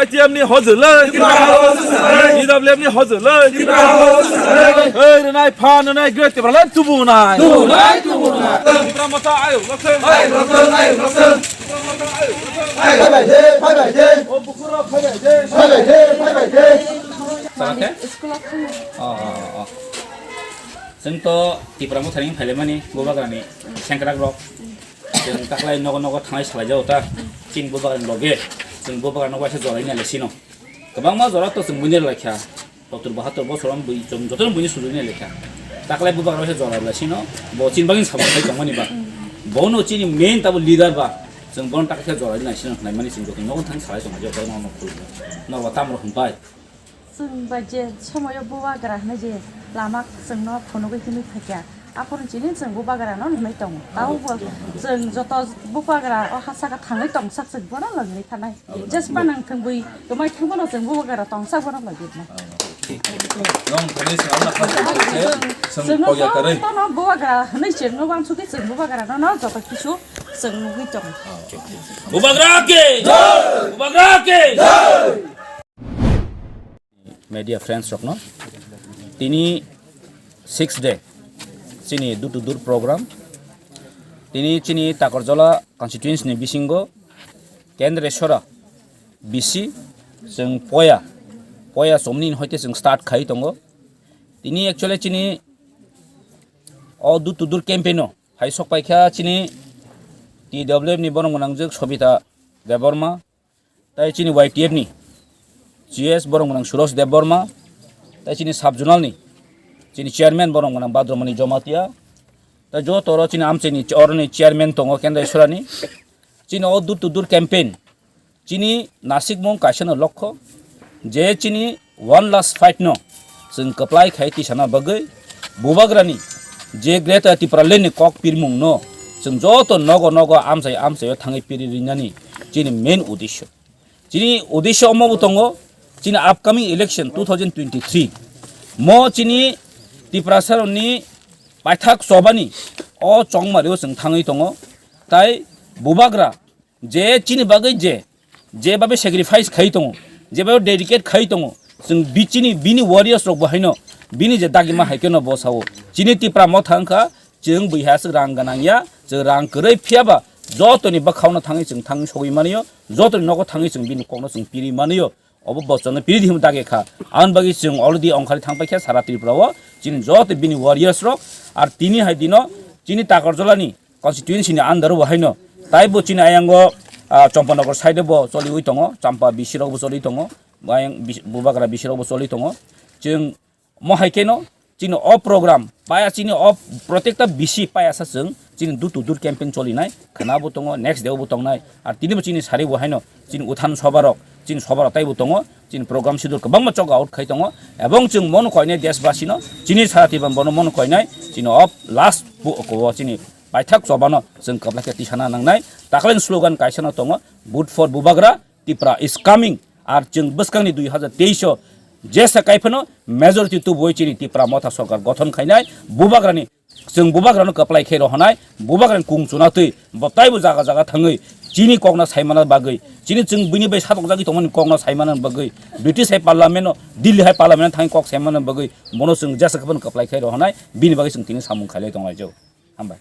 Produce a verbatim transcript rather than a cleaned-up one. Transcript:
T M ni hojolai. T W F ni hojolai. Hei, renai, phan, renai, great, Tipra le tubu nai. Tubu nai, tubu nai. Tipra motha ayo, laksan. Ayo, laksan, ayo, laksan. Tipra motha ayo, laksan. Ayo, phai bai de, phai bai de. O bukhura phai bai de. Phai bai de, phai bai de. Salah khe? School of Oh, oh, oh. Chwng to Tipra motha ni phailaimani, Bubagrani sengkrak rok. Chwng taklai nogo nogo thanglai salai jago ta. Chini Bubagrani loge. Chwng Bubagrani nogo waisa jora wngya le sino. Kwbangma jora to chwng buini rwlai kha. Sottur bahattor bosor ang bui chwng jotono buini sujui nai lekha. Taklai Bubagra waisa jora rwlai sino. Bo chini bagwi samung khai tongmani ba. Bono chini main tabo leader ba. Chwng bono taklai khe jora rwlai sino hwnai mani chwng jotono nogo thang salai tongma jotono nogo khulumno. Nogo tamro hwnpai. Chwng bai je somoyo Bubagra hwnwi je lama chwngno phunugwi himwi phaikha. Aphuru chini chwng Bubagrano nwnwi tongo. Tabukbo chwng joto Bubagra o ha saka thangwi tongsak chwng bono logni thanai. Jespa nang thwngwi kwmai thwngmano chwng Bubagra tongsak bono logni. Nong thani swnam na kha se se, seng Chwngno pogya karwi. Jotono Bubagra hwnwi chwngno wansugwi chwng Bubagrano no joto kisu chwng nugwi tongo. Bubagra ke! Bubagra ke! Media friends rokno tini six day chini door to door program tini chini Takarjala constituency ni bisingo Kendreswara bisi chwng poya poya somni hoite chwng start khai tongo. Tini actually chini o door to door campaign o hai sok paikha chini T W F ni borok gwnangjwk Sobita Debbarma, tai chini Y T F ni G S borok gwnang Suros Debbarma, tai chini sub zonal ni chini chairman borok gwnang Badromani Jomatia, tai joto oro chini amchaini oroni chairman tongo Kendreswara ni. Chini o door to door campaign chini nasikmung kaisano lokho je chini one last fight no chwng kwplai khai tisana bagwi Bubagrani je Greater Tipraland ni kok pirmung no chwng joto nogo nogo amchai amchaio thangwi piri rinani chini main uddesho. Chini uddesho omo bo tongo chini upcoming election two thousand twenty-three mo chini Tiprasa rokni paithak chobani o chongmario chwng thangwi tongo tai Bubagra je chini bagwi je, je babe sacrifice khai tongo, je babe dedicate khai tongo, chwng bi-, chini bini warriors rok bo haino bini je dagima hai keno bo sao. Chini Tipra motha wngkha, chwng bui hai aswk rang gwnang ya, chwng rang kwrwi phiya ba jotoni bwkhao no thangwi chwng thangwi sogwi mani o, jotoni nogo thangwi chwng bini kokno chwng piri mani o. Obo bochorno piri di hwnwi dagi kha. Aboni bagwi chwng already ongkhorwi thang paikha sara Tripura o. Chini joto bini warriors rok. Ar tini hai dino chini Takarjala ni constituency ni under o haino. Tai bo chini ayango, ah, Champanagar side o bo choliwi tongo. Champa B C rok bo choli tongo. Ayang bis-, Bubagra B C rok bo choli tongo. Chwng mo hai keno chini o program paya chini o protekta bisi paya sa chwng chini door to door campaign cholinai khana bo tongo, next day bo tongnai, ar tini bo chini sari bo haino chini uthan soba rok chini soba rok tai bo tongo, chini program schedule kwbangma chok out khai tongo, ebong chwng mono koinai desh basi no chini sara tiban bono mono koinai chini o last bo ko chini paithak chobano chwng kwplai khe tisana nangnai. Taklai slogan kaisa no tongo, "Vote for Bubagra, Tipra is coming." Ar chwng bwskangni dui hazar teis o jesa kaiphano majority tubui chini Tipra motha sorkar gothon khainai, Bubagrani, chwng Bubagrano kwplai khe rohonai, Bubagrani kung chuna twi bo taibo jaga jaga thangwi chini kokno saimana bagwi, chini chwng bini bai satokjagwi tongmani kokno saimana bagwi, British hai parliament o, Delhi hai parliament o thangwi kok saimana bagwi bono chwng jesa kaiphano kwplai khe rohonai, bini bagwi chwng tini samung khailai tonglaijak. Hambai.